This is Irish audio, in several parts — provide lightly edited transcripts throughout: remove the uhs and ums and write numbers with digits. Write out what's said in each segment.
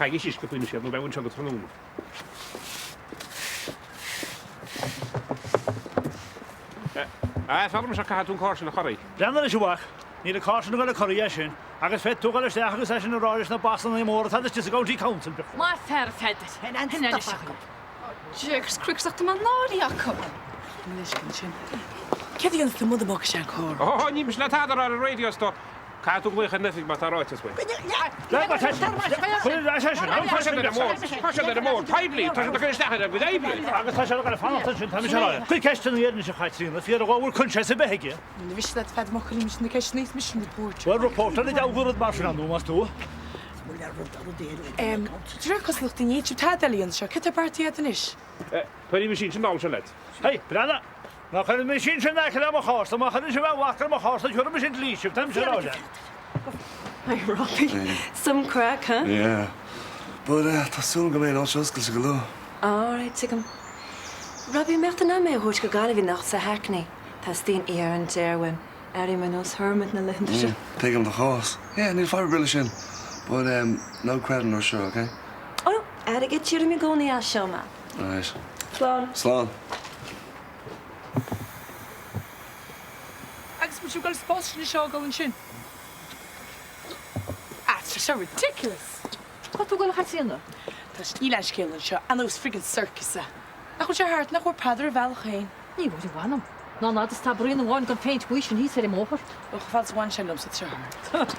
Caithigí síos go pointe siad nó beidh anseo go tráthnóna. Ah, fear mise caithfidh tú an carr sin a chorraí. Breathnaigh anois a mhac, níl an carr sin ag dul a corraí as sin, agus féadfaidh tú dul isteach agus é sin a rá leis na bossanna móra atá istigh sa gCounty Council. Maith fear, a Pheadair. Shin anois acu. Jékers creakers ach tá mé náirithe acu. Mo leithscéal ansin. Céard a dhéanfas tú muna mbogfaidh sé an carr? Ó, ní mise le tada a rá ar an raidió is dóigh. Caithfidh tú glaoch ar an oifig má tá ráiteas uait. Tá siad ar an mbord, tá siad ar an mbord poiblí, tá siad ag cur isteach ar ár gcuid oibre. Agus tá siad ag dul a fanacht ansin, tá mise a rá. Cuir ceisteanna air anois a Chaitríona, fiú an bhfuil coinsias ar bith aige. Muna mhiste leat Peadar má chuireann mise na ceisteanna is mise an reporter. Bhuel, reporter a deabhadh rud mar sin ann, más tú. Em, de réir cosúlachta ní sibh tada eile a dhéanamh seo, céard atá beartaithe agat anois? Cuirfidh mise sin anall seo leat. Hei, breathnaigh! Ná cuireann mise sin in aice le mo chárta, má chuireann sibh aon bhac ar mo chárta, tabharfaidh mise an dlí sibh, tá mise a rá leat. Hi Robbie. Some craic, huh? Yeah. But eh, tá súil agam go mbeidh an áit seo oscailte go luath. Alright, tuigim. Robbie, an mbeadh tú in ann mé a thabhairt go Gaillimh anocht sa hackney? Teastaíonn oighear an déar uaim. Airím ar nós hermit na laethanta seo. Tuigim do chás. Yeah, níl fadhb ar bith leis sin. But em, no credit an uair seo, okay? Oh no, airgead tirim i gcónaí as seo amach. Alright. Slán. Slán. Agus bhfuil sibh ag dul spás sin a fhágáil ansin? Ah, tá sé ridiculous! Cá tú ag dul a Chaitríona? Tá, níl aon scéal anseo, ar nós friggin circus é. Nach bhfuil sé thart, nach bhfuair Peadar a bhealach féin? Ní bhfuair a mh'anam. Ná an fhad is atá braon amháin den phéint bhuí sin thíos ar an mbóthar. Ó, chomh fada is a bhain sé liomsa tá sé thart.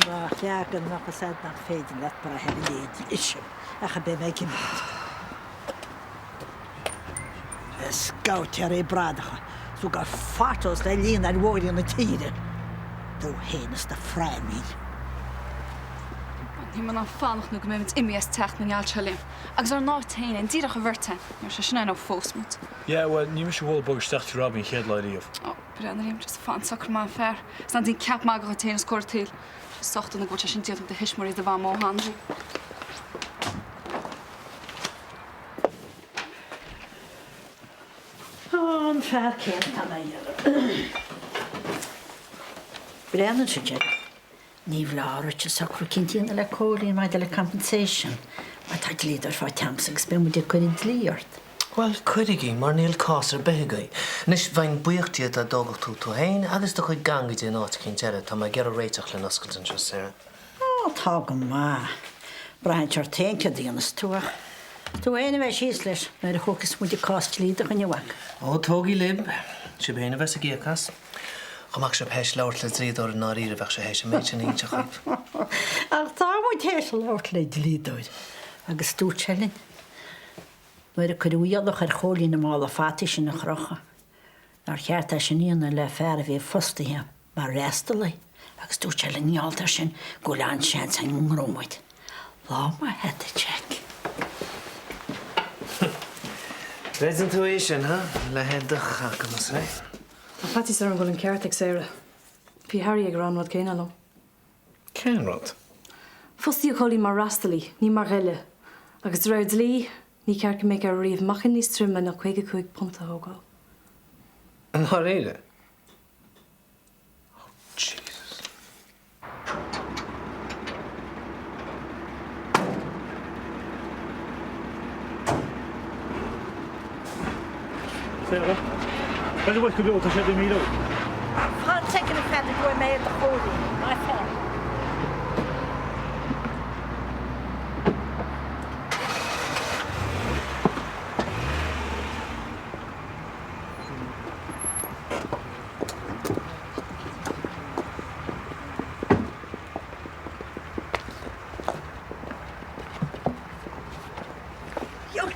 Nach leagan nach is ea nach féidir leat brath ar a leithéid leis ach a beidh mé ag imeacht. Scabhtéirí bradacha is tú ag potholes le líonadh ar bhóithre na tíre. Tú féin is do phraimín. Níl mé in ann fanacht nó go mbeimid imithe as teach na ngealt seo, Liam. Agus ár n-áit féin, an díreach an bheirt againn. Ní raibh sé sin ann ó phós muid. Yeah, bhuel, ní mise a bhuail bog isteach tigh Robbie an chéad lá riamh. Ó, breathnaigh Liam, just fan socair maith an fear. Is ná déan ceap magaidh díot féin os comhair an tsaoil. Sách dona go bhfuil sé sin déanta ag do thuismitheoirí is do mhamó Henry. Tá an fear céanna tá mé a iarraidh. Breathnaigh ansin, Jerry. Ní foláir duit an socrú cinnte a dhéanamh le Cóilín maidir le compensation, mar tá dlíodóir faighte agamsa agus beidh muid ag cur an dlí ort. Bhuel, cuirigí, mar níl cás ar bith agaibh. Anois, bheinn buíoch díot dá dtógfadh tú tú féin agus do chuid gangaidí in áit eicínt eile. Tá mé ag iarraidh réiteach lena oscailt anseo, Sarah. Ó, tá go maith. Braitheann sé ort féin céard a dhéanfas tú ach tú féin a bheidh síos leis nuair a thógfas muid an cás dlí do choinne mhac. Ó, tógaigí libh. Sibh féin a bheas ag íoc as. Dá mbeadh sibh théis labhairt le dlíodóir i ndáiríre bheadh sé théis an méid sin a inse dhaoibh. Ach tá muid théis labhairt le dlíodóir agus dúirt sé linn nuair a cuireadh iallach ar Chóilín an mála fataí sin a chrochadh nár cheart é sin a dhéanamh le fear a bhí fostaithe mar fhreastalaí agus dúirt sé linn i ngeall air sin go bhfuil an-seans againn go ngnóthóidh muid. Lá maith agat, a Jack. Creideann tú é sin, huh? A leithéid de chacamas, eh? Tá faitíos orm go bhfuil an ceart ag Sarah. Bhí Harry ag rá an rud céanna liom. Cén rud? Fostaíodh Cóilín mar fhreastalaí, ní mar ghile. Agus de réir dlí, ní ceart go mbeadh air riamh meáchan níos troime ná £55 a thógáil. I ndáiríre? Oh Jesus. Sarah, Cad a bhfuil go beo tá sé do mhíle. Fan soicind a Pheadair go bhfaighidh mé do Chóilín, maith fear.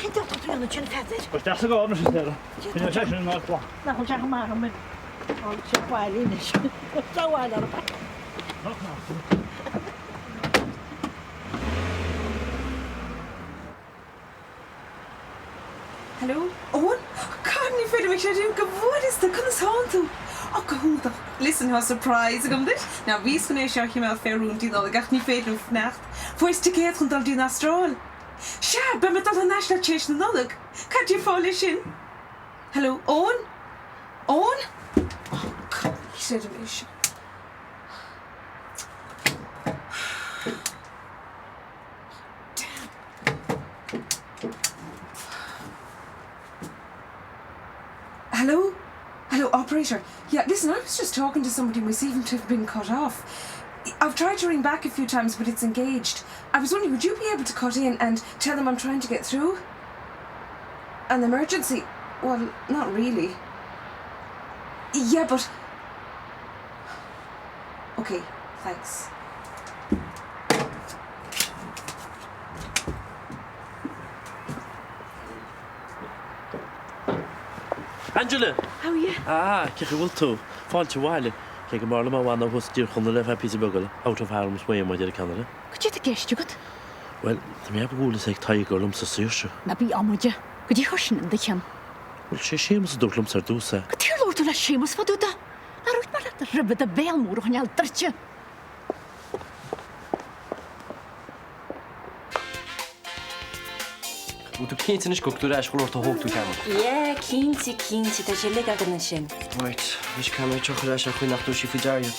Cén dóigh atá tú a dhéanamh sin, a Pheadair? Isteach sa gcarr anois, a Sarah. Coinneoidh sé sin in áit mhaith. Nach bhfuil sé chomh maith agam Tá sé baile anois. Tá bhaile orm. Hello? Eoin? God, ní féidir liom a chreidiúint go bhfuaireas tú! Conas thánn tú? Oh, go hiontach! Listen, tá surprise agam duit! Now, bhíos chun é seo a chimeáil fé rún dtí Nollaig ach ní féidir liom fanacht. Fuaireas ticéad chun dul dtí an Astráil! Sea, beidh mé ag dul thar n-ais leat tar éis na Nollag! Cad déarfá leis sin? Hello? Eoin? Eoin? Oh, God, ní chreidim é seo. Hello? Hello, operator. Yeah, listen, I was just talking to somebody and we seem to have been cut off. I've tried to ring back a few times, but it's engaged. I was wondering, would you be able to cut in and tell them I'm trying to get through? An emergency? Well, not really. Yeah, but... Okay, thanks. Angela! How are you? Ah, cén chaoi a bhfuil tú? Fáilte abhaile. Cé go mb'fhearr liom a bhfanadh thuas i dTír Chonaill ar feadh píosa beag eile, out of harm's way mar a deir an ceannaire. Cad é atá i gceist agat? Bhuel, tá mé ag ceapadh go bhfuil fhios ag Tadhg gur liomsa Saoirse. Ná bí amaideach. Goidé a chuir sin in do cheann? Bhuel, sé Séamus a dúirt liomsa ar dtús é. Cad chuige ar labhair tú le Séamus fá dtaobh de? Nár dhúirt mé leat roimhe do bhéal mór a choinneáil druidte? Bhfuil tú cinnte anois gur thug tú ar ais chuile shórt a thóg tú, Carmel? Yeah, cinnte, cinnte, tá sé uilig agam ansin. Right, anois caithfidh mé iad seo a chur ar ais ar chaoi nach dtabharfaidh sí faoi deara iad.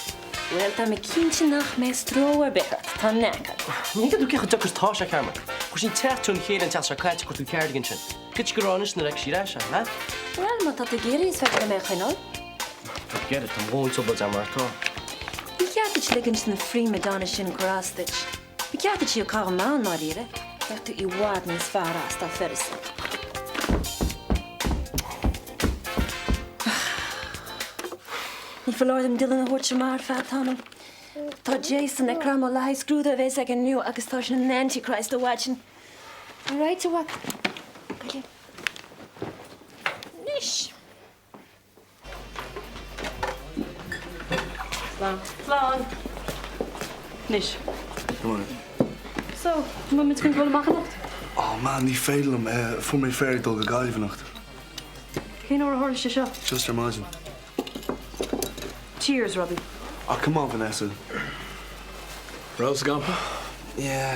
Bhuel, tá mé cinnte nach mbeidh stró ar bith ort, tá knack agat. Ní thuigeann tú cé chomh deacair is atá sé, Carmel. Chuir sí an teach trína chéile an tseachtain seo caite, chuir tú cardigan sin. Cad é go raibh anois nuair a fheicfidh sí ar ais é, ha? Bhuel, má tá tú ag iarraidh, is féidir liom é a choinneáil. Forget it, tá mo dhóthain trioblóid agam mar atá. Ní ceart duit ligint do na prima donna sin cur as duit. Ba cheart duit í a chaitheamh amach i ndáiríre. Bheadh tú i bhfad níos fearr as dá bhfeirtheas. Ní foláir dom Dylan a thabhairt amach ar feadh tamaill. Tá Jason ag cromadh le haghaidh scrúdú a bheas aige inniu agus tá sé ina antichrist ó mhaidin. All right, a mhac. Gabh i leith. Anois. Slán. Slán. Anois. Come on. So, an mbeidh muid chun dul amach anocht? Oh man, ní féidir liom. Fuair mé féar ag dul go Gaillimh anocht. Cén uair a tharla sé seo? Just ar maidin. Cheers, Robbie. Oh, come on, Vanessa. Raibh sa gcampa? Yeah,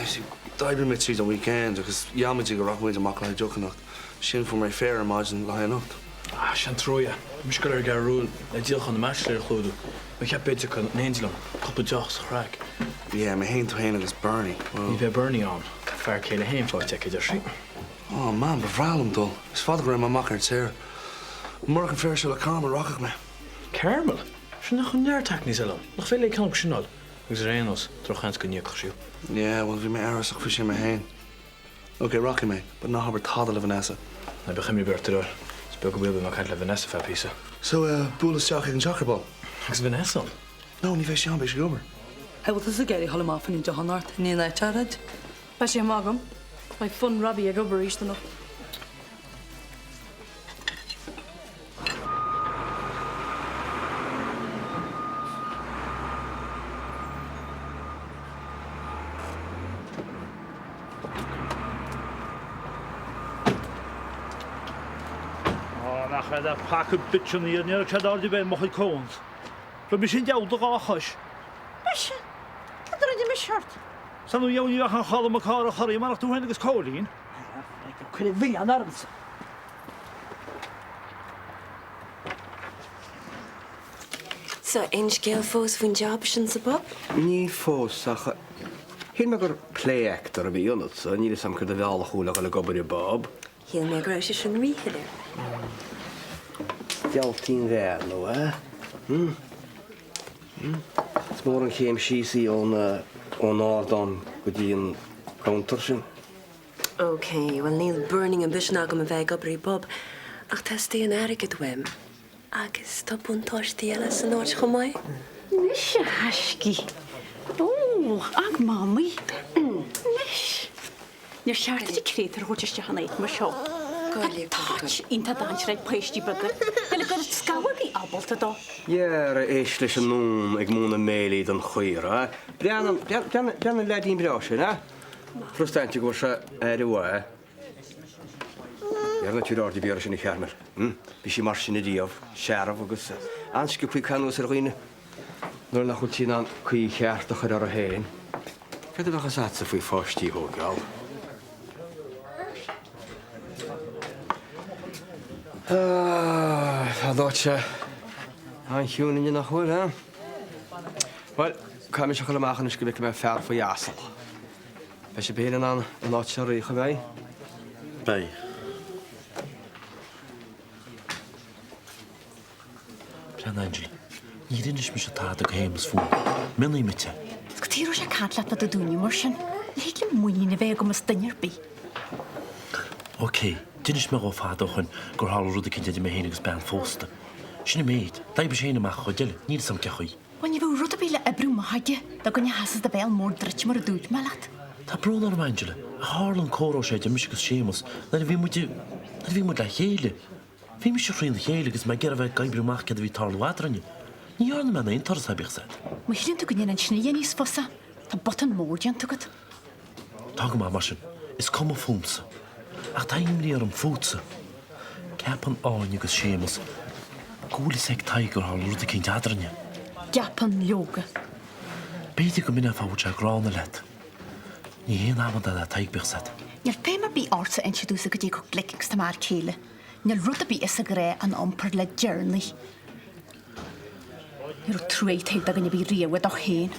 d'oibrigh mé tríd an weekend agus gheall mé di go rachadh muid amach le haghaidh deoch anocht. Sin fuair mé féar ar maidin le haghaidh anocht. Ah, sin truaighe. Tá mise ag goil ar an gCeathrú Rua le díolachán na mBaitsiléir a chlúdú. Mé ag ceapadh b'fhéidir go in éindí liom, cúpla deoch is craic. Yeah, mé fhéin, tú fhéin agus Bernie. Well. Ní bheidh Bernie ann. Tá fear céile fhéin faighte aici, a deir sí. Oh man, ba bhreá liom dul. Is fada go raibh mé amach ar tír. Murach an féar seo le Carmel, rachadh mé. Carmel? Sin nach bhfuil neart hackneys eile ann. Nach féidir léi ceann acu sin a fháil? Agus ar aon nós, drochsheans go n-íocfadh sí. Yeah, well bhí mé amhrasach faoi sin mé fhéin. Ok, rachaidh mé, but ná habair tada le Vanessa. Ná bíodh imní ar bith ort, a deartháir. Is beag an baol go mbeidh mé ag caint le Vanessa feadh píosa. So, eh, buail isteach ag an Checker Ball. Agus Vanessa ann? No, ní bheidh sí ann, beidh sí ag obair. An bhfuil tusa ag iarraidh a dhul amach fá choinne deoch anocht i ndiaidh an áit a Beidh sé maith agam. Beidh fón Robbie ag obair arís anocht. Ó, nach raibh that pack of bitchanna iad, ní raibh siad aird ar bith ar mo chuid cones. Raibh mise an diabhal do dhá chois. Mise? Cad a rinne mise ort? San ó dheabhail ní bheadh an chall i mo carr a chorraí marach tú féin agus Cóilín. Cuir an mhilleán ormsa. So, aon scéal fós faoin job sin sa bpub? Níl fós, ach shíl mé gur play actor a bhí ionatsa, níl 'fhios a'm céard a mheall thú le dhul ag obair i bpub. Shíl mé go raibh sé sin ríshoiléir. Diabhaltaí an bhean nó eh? Hm? Hm? Is mór an chéim síos í ón ón ardán go dtí an counter sin. Ok, bhuel níl burning ambition agam a bheith ag obair i bpub, ach teastaíonn airgead uaim. Agus tá buntáistí eile san áit chomh maith. Anois a thaiscí. Ó, ag Mamaí. Anois. Níor cheart duit an créatúr a thabhairt isteach in áit mar seo. Tá toit iontach dainséarach ag páistí beaga. Níl a gcuid scamhóg ar bith ábalta dó. Dhera, éist leis an ún ag múineadh béilí don chaora, a? Breathnaigh, breathnaigh, breathnaigh an leaidín breá sin, a? Frustainte go bhfuil sé aire mhaith. Dhera, ná tabhair aird ar bith uirthi sin a Charmel. Bhí sí mar sin ariamh, searbh agus an-sciobthaí ag caitheamh anuas ar dhaoine nuair nach bhfuil sí in ann caoi cheart a chur uirthi féin. Céard a bheadh fhios a'dsa faoi pháistí a thóigeáil? Ah, tá an áit seo an-chiúin inniu nach bhfuil, eh? Bhuel, caithfidh mise a dhul amach anois go bhfeicfidh mé fear faoi asal. Beidh sibh féin in ann an áit seo a rith, an mbeidh? Beidh. Féach Angela, níor inis mise tada do Shéamus fúm. Mionnaím duit é. Is cad chuige a raibh sé ag caint leat fá dtaobh dúinne mar sin? Ní thig liom muinín a bheith agam as duine ar bith. Ok, d'inis mé dhó fada ó shoin gur tharla rud eicínt idir mé féin agus bean phósta. Sin an méid. D'oibrigh sé féin amach an chuid eile, níl 'fhios a'm cén chaoi. Bhuel, ní bheadh rud ar bith le oibriú amach aige dá gcoinneochthá do bhéal mór druidte mar a dúirt mé leat. Tá brón orm, Angela, ach tharla an comhrá seo idir mise agus Séamus nuair a bhí muid, nuair a bhí muid le chéile. Bhí mise thrína chéile agus mé ag iarraidh a bheith ag oibriú amach céard a bhí ag tarlú eadrainne. Ní dhearna mé in aon turas é, bíodh 's a'd. Má shíleann tú go ndéanann sin a dhath níos fusa, tá botún mór déanta agat. Tá go maith mar sin, is cuma fúmsa. Ach tá imní orm fútsa. Ceapann Áine agus Séamus go bhfuil fhios ag Tadhg gur tharla rud eicínt eadrainne. Ceapann, leoga. B'fhéidir go mb'in é an fáth a bhfuil sé gránna leat. Ní haon amadán é Tadhg, bíodh 's a'd. Níl feidhm ar bith ortsa inse domhsa goidé chomh glic agus tá m'fhear céile. Níl rud ar bith as an ghnáth ina iompar le deireanaí. Ní raibh trua ag Tadhg do dhuine ar bith riamh dó féin.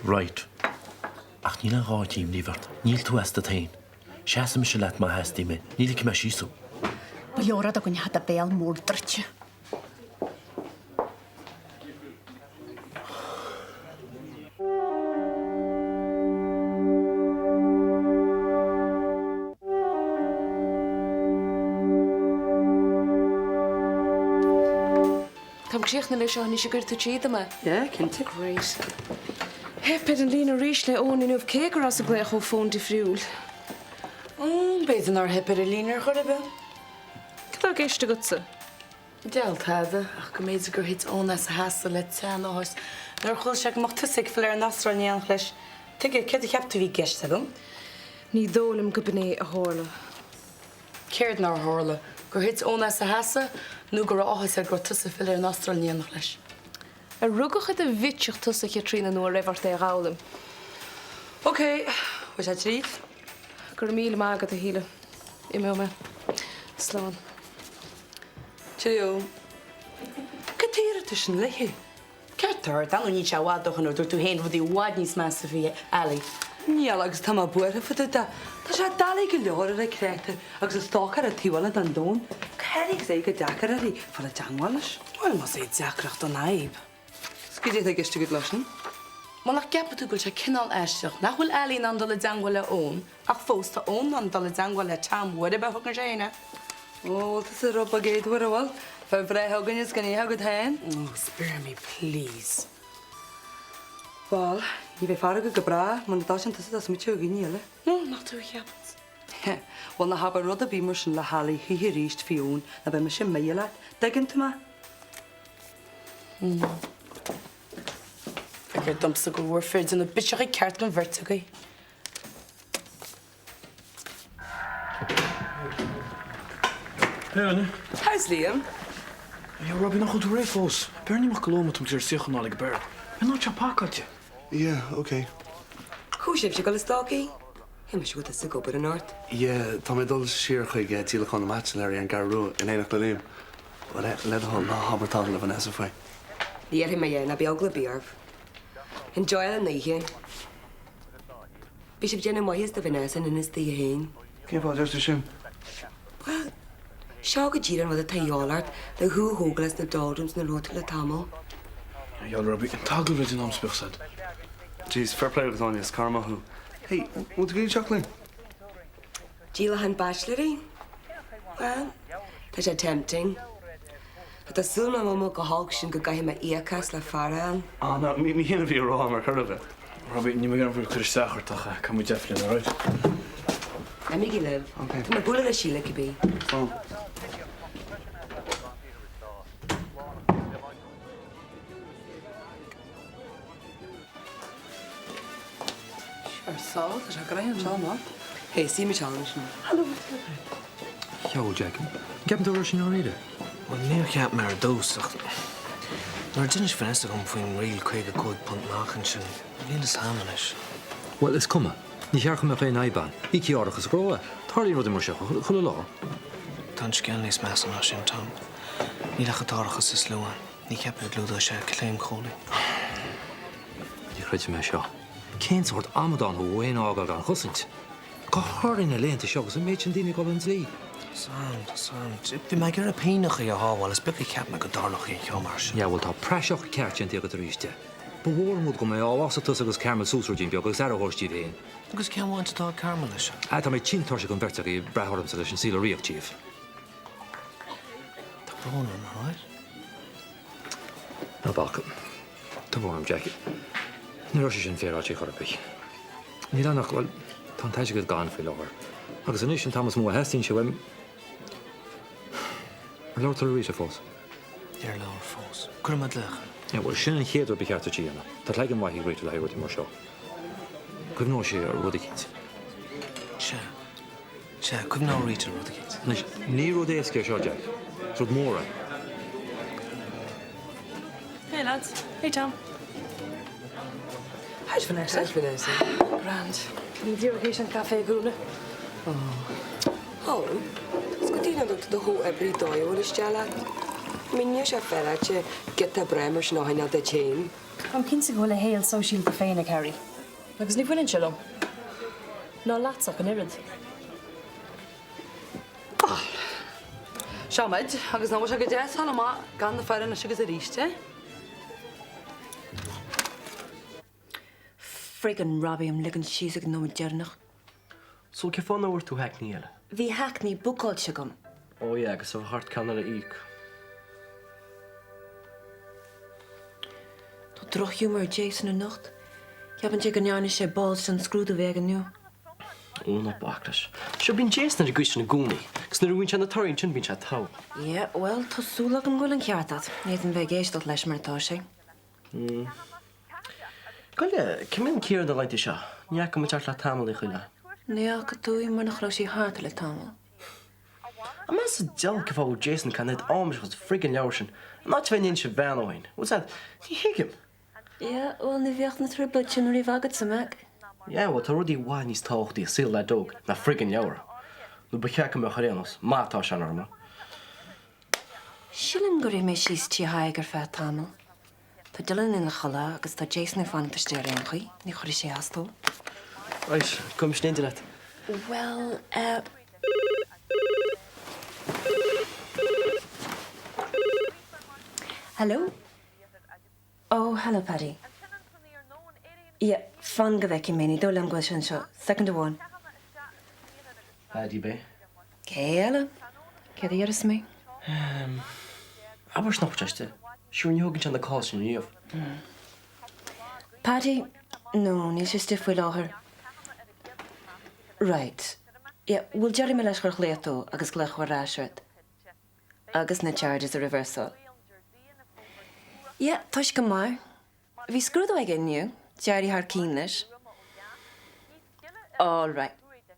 Right. Ach níl aon ghá duit imní a bheith ort. Níl tú as do féin. Seasfaidh mise leat má theastaíonn mé. Ní ligfidh mé síos thú. Ba leor é dá gcoinneochthá do bhéal mór druidte. Táim críochnaithe le seo anois an gcuirfidh tú tríd dom é? Yeah, cinnte. Great. Theip ar an líne arís le Eoin inniu cé go rabhas ag glaoch ó fón difriúil. Mm, b'fhéidir nár theip ar an líne ar chor ar bith. Cad tá i gceist agatsa? Diabhal tada, ach go mb'fhéidir gur thit Eoin as a sheasamh le teann áthais nuair a chuala sé go mbeadh tusa ag filleadh ar an Astráil in éineacht leis. Tuige, céard a cheap tú a bhí i gceist agam? Ní dóigh liom go b'in é a tharla. Céard nár tharla? Gur thit Eoin as a sheasamh nó go raibh áthas air go raibh tusa ag filleadh ar an Astráil in éineacht leis? Ar rugadh i do bhitseach tusa, a Chaitríona, nó an raibh ort é a dh'fhoghlaim? Ok, bhfuil sé tríd? Go raibh míle maith agat, a Shíle. Imeoidh mé. Slán. Cheerio. Cad chuige ar tú sin léi? Ceart ort, ar ndóigh níl sé i bhfad ó shoin nuair a dúirt tú féin rudaí i bhfad níos measa faoi Ali. Níl, agus tá mé buartha fá dtaobh de. Tá sé doiligh go leor ar an créatúr agus a stócáil ar an taobh eile den domhan, go háirithe agus é go deacair uirthi fáil i dteangmháil leis. Bhuel, más é deacracht an fhadhb. 'S goidé atá i gceist agat leis sin? Bhuel, nach gceapann tú go bhfuil sé cineál aisteach nach bhfuil Ali in ann dul i dteangmháil le Eoin, ach fós tá Eoin in ann dul i dteangmháil le Tom uair ar bith a thograíonn sé féin é. Ó, bhfuil tusa rud beag éadmhar, an bhfuil? Bheith breithe againn is gan ithe agat féin. Oh, spare me, please. Bhuel, ní bheidh fear agat go bráth muna dtosaíonn tusa do smaoitiú ar dhaoine eile. Nó nach tú a cheapanns. Bhuel, ná habair rud ar bith mar sin le hAlí choíche arís faoi Eoin, nó beidh mise meitheal leat. Dtuigeann tú mé? Feictear domsa go bhfuair fir déanamh biseacha ceart den bheirt agaibh. Hey Áine. How's Liam? Yo Robbie, nach bhfuil tú réidh fós? Beir ní amach go luath má tá muid ar suíochán a fháil ag an beár. Bhí an áit seo pacáilte. Yeah, ok. Chuaigh sibhse ag dul a stácaí? Shíl mise go bhfuil tusa ag obair anocht. Yeah, tá mé ag dul siar chuig díolachán na mbaitsiléirí ar an gCeathrú Rua in éineacht le Liam. But le do thoil, ná habair tada le Vanessa faoi. Ní dhéarfaidh mé é, ná bíodh eagla ar bith oraibh. Enjoy an oíche. Bhí sibh ag déanamh maitheas do Vanessa in inis daoithe féin. Cén fáth a deir tú sin? Bhuel, seo go díreach an rud atá a dhíobháil ort le thú a thógáil as na doldrums ina raibh tú le tamall. Gheall Robbie, an t-agallamh le déanamh a'm bíodh 's a'd. Jeez, fair play agat Áine, is cara maith thú. Hey, bhfuil tú ag éisteacht linn? Díolachán baitsiléirí? Bhuel, tá sé tempting. Ach tá súil agam nach bhfuil mé chomh holc sin go gcaithfidh mé íoc as le fear a fháil. Ah, no, ní hin a bhí á rá agam ar chor ar bith. Robbie, níl mé ag iarraidh cur isteach ort ach caithfidh muid deifir linn, alright? Imígí libh. Ok. Tá mé ag bualadh le Síle cibé. Slán. Ar sábháil, tá sé greim anseo anocht. Hey, see me challenge now. Hello. Sheol Jack. An gceapann tú go raibh sé i ndáiríre? Bhuel, níor cheap mé ar dtús, ach nuair a d'inis Vanessa dom faoin ríl £55 meáchain sin, níl fhios a'm anois. Bhuel, is cuma. Ní cheart go mbeadh aon fhadhb ann. Íocfaidh árachas gnó é. Tarlaíonn rudaí mar seo chuile lá. Tá an scéal níos measa ná sin, Tom. Níl ach an t-árachas is lú ann. Ní cheapaim go gclúdóidh sé claim Chóilín. Ní chreidfidh mé seo. Cén sórt amadán thú é a fhágáil gan chosaint? Go háirithe na laethanta seo agus an méid sin daoine ag dul chun dlí. Tá's a'm, tá's a'm. Bhí mé ag iarraidh pighneachaí a shábháil, is beag a cheap mé go dtarlódh aon cheo mar sin. Yeah, bhuel tá praiseach ceart déanta agat arís de. Ba mhór an rud go mbeadh tusa agus Carmel suas ruidín beag agus aire a thabhairt díbh féin. Agus cén bhaint atá ag Carmel leis seo? Ah, tá mé tinn tuirseach an bheirt agaibh ag brath ormsa leis an saol a ritheacht díbh. Tá brón orm, alright? Ná bac. Tá brón orm, Jack. Ní raibh sé sin féaráilte chor ar bith. Níl ann ach, bhuel, tá an t-airgead gann faoi láthair. Agus anois an t-am is mó a theastaíonn sé uaim. Ar labhair tú le Rita fós? Níor labhair fós. Cuirfidh mé glaoch uirthi. Yeah, bhuel, sin an chéad rud ba cheart duit a dhéanamh. Tá cloigeann mhaith ag Rita le haghaidh rudaí mar seo. Cuimhneoidh sí ar rud eicínt. Sea. Sea, cuimhneoidh Rita ar rud eicínt. Anois, ní rud éasca é seo, Jack. Is rud mór é. Hey lads. Hey Tom. How's Vanessa? How's Vanessa? Grand. Ní díreach théis an caife a dhúnadh. Oh. Is go dtí nach dtugtar do chomhoibrí dóighiúil isteach leat. I mean, níl sé féaráilte giota breá mar sin a choinneáil duit féin. Táim cinnte go bhfuil a shaol sóisialta féin ag Harry. Agus ní bhaineann sé liom. Ná leatsa ach an oiread. Bhal. Seo muid, agus nach bhfuil sé go deas a dhul amach gan na fir anois agus arís, eh? Friggin Robbie am ligean síos ag an nóiméad deireanach. So cén fáth nach bhfuair tú hackney eile? Bhí hackney bookáilte agam. Oh yeah, agus bheadh ort ceann eile a íoc. Tá drochghiúmar ar Jason anocht. Ceapann sé go ndearna sé balls den scrúdú a bhí aige inniu. Ó ná bac leis. Sure bíonn Jason ar an gcaoi sin i gcónaí, agus nuair a bhuann sé na torthaí ansin bíonn sé togha. Yeah, bhuel, tá súil agam go bhfuil an ceart agat. Ní fhéadfainn bheith ag éisteacht leis mar atá sé. Hmm. Goile, cá mbíonn Ciara na laethanta seo? Ní fhaca muid thart le tamall í chuile. Ní fhaca tú í mar nach raibh sí thart le tamall. An meas sa diabhal cén fáth a bhfuil Jason ag caitheamh an oiread ama leis an friggin leabhar sin, in áit a bheith in Inse Mheán ó shin? Bhfuil a fhios agat, ní thuigim. Yeah, bhuel ní bheadh na trioblóid sin riamh agatsa, Mac. Yeah, bhuel tá rudaí i bhfad níos tábhachtaí i saol leaid óg ná friggin leabhar. Nó ba cheart go mbeadh ar aon nós, má tá sé normal. Sílim go raghaidh mé síos tí Thaidhg ar feadh tamaill. Tá Dylan ina chodladh agus tá Jason ag fanacht istigh ar aon chaoi, ní chuirfidh sé as dó. Right, gabhfaidh mise in éindí leat. Bhuel, eh. Hello? Oh, hello Paddy. Yeah, fan go bhfeicfidh mé, ní dóigh liom go bhfuil sé anseo. Soicind amháin. Paddy ab é. Cé eile? Céard a dhéarfas mé? Ehm, abair nach bhfuil sé istigh. Sure ní thógann sé na calls sin riamh. Paddy, No, níl sé istigh faoi láthair. Right. Yeah, bhuel déarfaidh mé leis gur ghlaoigh tú agus glaoch ar ais ort. Agus na charges a reversáil. Yeah, tá sé go maith. Bhí scrúdú aige inniu, d'éirigh thar cionn leis. All right.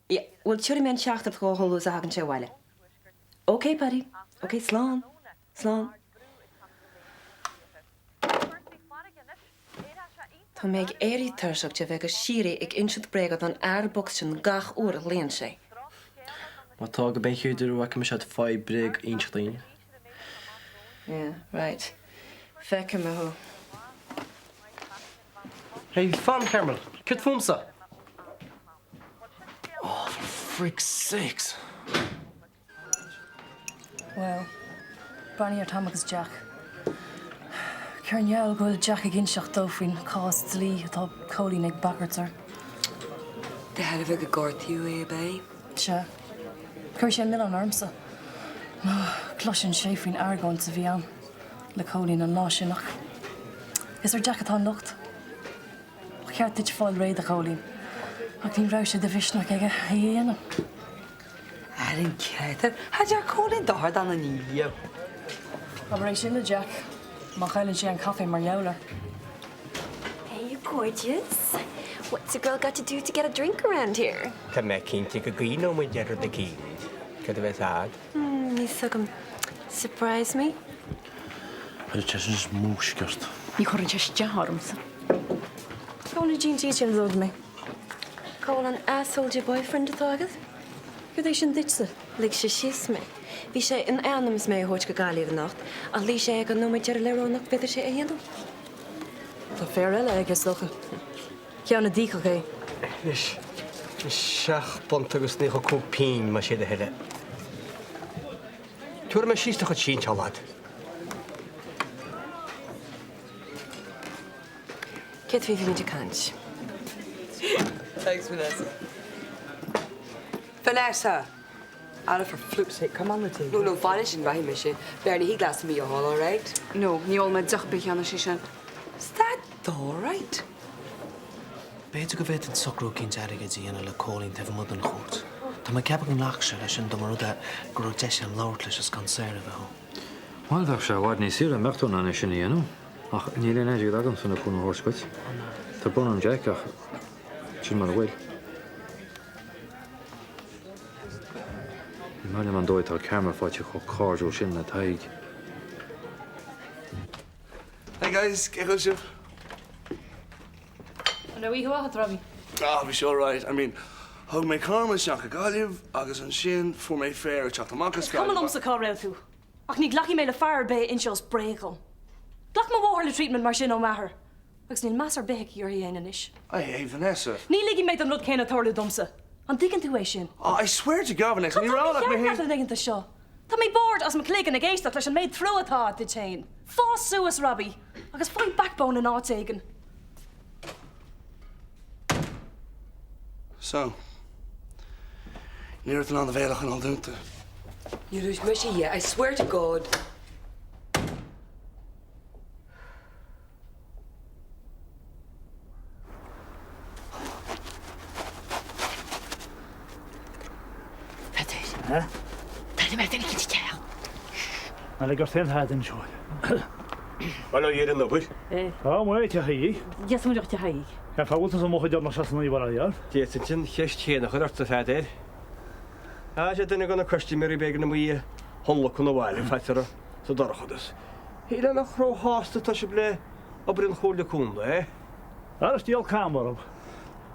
Yeah, bhuel tabharfaidh mé an teachtaireacht dhó chomh luath is a thagann sé abhaile. Ok, Paddy. Ok, slán. Slán. Tá mé ag éirí tuirseach de bheith go síoraí ag insint bréaga don fhear bocht sin gach uair a ghlaonn sé. Má tá gurb é an chéad uair a bhfaca mise a'd faghail bréag a inseacht d'aoinne. Yeah, right. Feicfidh mé thú. Hey, fan, Carmel. Céard fúmsa? Oh, for frick's sakes. Wow. Breathnaigh ar Tom agus Jack. Cén fáth go bhfuil Jack ag inseacht dó faoin cás dlí atá Cóilín ag bagairt air. De thairbhe go gortaíodh é, ab é? Sea. Chuir sé an milleán ormsa. Má chloiseann sé faoin argóint a bhí ann le Cóilín an lá sin ach is ar Jack atá an locht. Ba cheart duit fáil réidh de Chóilín ach ní raibh sé de mhisneach aige é a dhéanamh. Ar an gcréatúr, cha deir Cóilín dochar dá dhuine riamh. Abair é sin le Jack má chailleann sé an caife mar gheall air. Hey you gorgeous. What's a girl got to do to get a drink around here? Tá mé cinnte go gcuimhneoidh muid ar rud eicínt. Cad a bheas a'd? Hmm, níl 's agam. Surprise me? Chuirfeadh sé sin just múisc ort. Ní chuireann sé isteach ormsa. Cá bhfuil na jeans sin a d'ordaigh mé? Cá bhfuil an asshole de boyfriend atá agat? Céard é sin duitse? Lig sé síos mé. Bhí sé in ainm is mé a thabhairt go Gaillimh anocht, ach luigh sé ag an nóiméad deiridh le rá nach bhféadfadh sé é a dhéanamh. Tá fear eile aige, is dócha. Ceann a d'íocfadh é. Anois, £7 agus 95 pingin, más é do thoil é. Tabharfaidh mé síos do chuid sínteála, a lad. Céard faoi a bhí muid ag caint? Thanks, Vanessa. Vanessa! Ara for flip's sake, come on the table. No, no, fan ansin, rachaidh mise. Bernie, thig leatsa mí a thál, alright? No, ní ólfaidh mé deoch ar bith cheana, sé sin. Is that alright? B'fhéidir go bhféadfainn socrú eicínt airgid a dhéanamh le Cóilín taobh amuigh den chúirt. Tá mé ag ceapadh go nglacfadh sé leis sin dá mba rud é go raibh deis agam labhairt leis is gan Sarah a bheith ann. Bhuel, bheadh sé i bhfad níos saoire dá mbeadh tú in ann é sin a dhéanamh, ach níl aon airgead agamsa le cúnamh a thabhairt dhuit. Tá brón orm Jack, ach sin mar a bhfuil. Ní maith liom an dóigh atá Carmel faighte chomh cairdiúil sin le Tadhg. Hey guys, cén chaoi a bhfuil sibh? An raibh oíche mhaith agat, Robbie? Ah, bhí sé alright. I mean, thug mé Carmel isteach go Gaillimh agus ansin fuair mé féar ag teacht amach as Is cuma Gaillimh. liomsa cá raibh tú, ach ní ghlacfaidh mé le fear ar bith a inseos bréag dhom. Ghlac mo mháthair le treatment mar sin ó m'athair, agus níl meas ar bith aici uirthi fhéin anois. Hey, hey, Vanessa. Ní ligfidh mé don rud céanna tarlú domsa. An dtuigeann tú é sin? Ah, I swear to God, Vanessa, Cad ní tá raibh ach mé mícheart féin. leat na laethanta seo? Tá mé bored as mo chloigeann ag éisteacht leis an méid trua atá agat duit féin. Fás suas, Robbie, agus faigh backbone in áit éigin. So, ní raibh tú in ann do bhéal a choinneáil dúnta. Ní raibh mise a Dhia, I swear to God. Peadar. Tá mé ag isteach. Ná lig ort aon tada anseo. Bhuel, ó dheireadh an obair. Tá muid ag teach Yes, muid ag teach Cén fáth a bhfuil tusa amuigh chomh deireanach seo san oíche mhaith D'fhéadfainn an cheist chéanna a chur ortsa, a Pheadair. Tá sé duine de na custaiméirí b'éigean dom í a thionlacan abhaile, faitíos orthu sa dorchadas. Shílfeá nach róshásta atá sibh le obair an Chomhairle Contae. Ara is diabhal cam orm.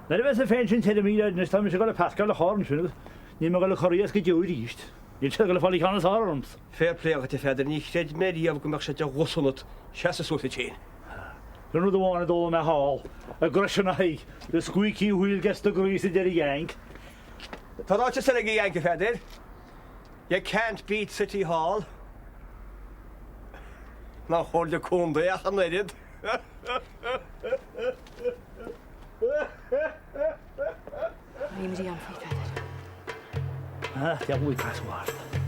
Nuair a bheas an phension tirim air anois tá mise ag dul ag páirceáil an chairr ansin agus níl mé ag dul ag corraí as go deo arís. Níl siad ag dul ag fáil an ceann is fearr ormsa. Fair play dhuit a Pheadair, ní chreid mé riamh go mbeadh sé de ghuth ionat seasamh suas duit féin. Sin rud amháin a d'fhoghlaim mé thall, aggression a haghaidh, the squeaky wheel gets the grease a deir an Yank. Tá ráiteas eile ag an Yank a Pheadair. You can't beat City Hall. Ná an Chomhairle Contae ach an oiread. Bhí muid ann faoi Pheadair. Ah, deabhal casadh ort.